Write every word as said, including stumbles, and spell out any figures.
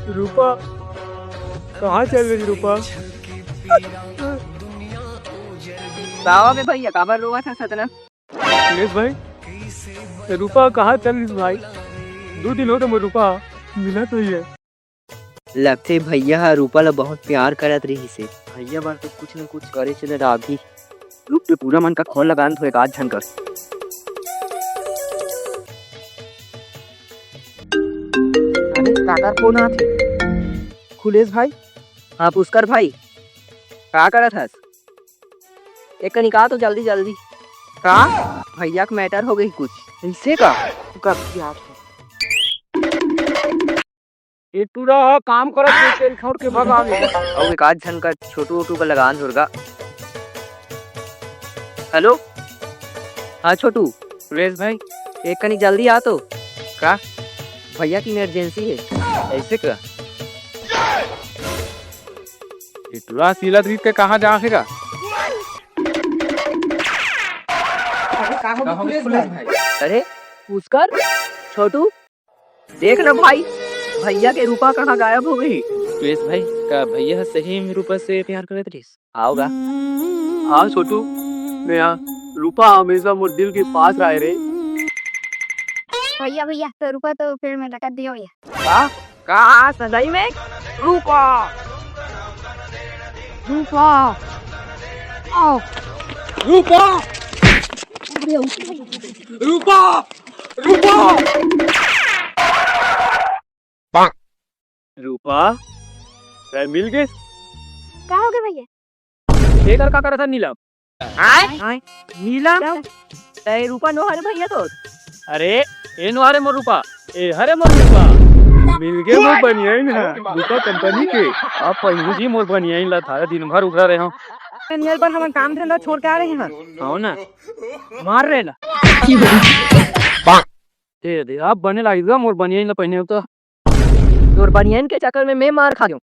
रूपा, कहाँ चल रही रूपा? का होगे भैया, काबर रोवत हस अतना? अखिलेश भाई, ये रूपा कहाँ चल रही भाई? दो दिन हो गए, मोर रूपा मिलत नइ हे। लगथे भैया ह रूपा ल बहुत प्यार करत रहिस हे। भैया बर तो कुछ न कुछ करे चले डाबही। रुक, तो टूरा मन का फोन लगान थोड़े आज झन कर। अरे, काकर फोन आथे? अखिलेश भाई? हाँ, पुष्कर भाई, का करत हस? एक कनी का तो जल्दी जल्दी। का? भैया के मैटर हो गई कुछ। ऐसे का? तू कब की आत है? ये टूरा ह काम करत हे, तेल छोड़ के भगा गे। अउ एक आध झन का छोटू ओटू का लगान होरगा। हेलो, हाँ छोटू। सुरेश भाई, एक कनी जल्दी आ तो। का? भैया की इमरजेंसी है। ऐसे का? ये टूरा सीला दीद के कहाँ जा हेगा? अरे पुष्कर, छोटू, देख ना भाई, भैया के रूपा कहाँ गायब हो गई। सुरेश भाई, का भैया ह सही में रूपा से प्यार करत रहिस? आओगा। हाँ छोटू, मैं यहाँ रूपा हमेशा मोर दिल के पास रहे रे। भैया भैया, तो रूपा तो पेड़ में लटक दिया भैया। का? का सदाई में? रूपा, रूपा, आओ। रूपा, रूपा, रूपा, रूपा, तै मिल गे। का हो गया भैया? एकर का करत हे नीलम? आय? आय? नीलम? तै रूपा नोहरे भैया तो? अरे, ए नोहरे मोर रूपा, ए हरे मोर रूपा। मिल गे मोर बनियाइन ह, रूपा कंपनी के। अब पहिनहूं जी मोर बनियाइन ला, थारा दिन भर उघरा रहे हूँ। नियर पर हमन काम धंधा छोड़ के आ रहे हैं। हो ना, मार रे ला। दे दे, अब बने लागिस गा मोर बनियाइन ला पहिने तो। तोर बनियाइन के चक्कर में मैं मार खा गयो।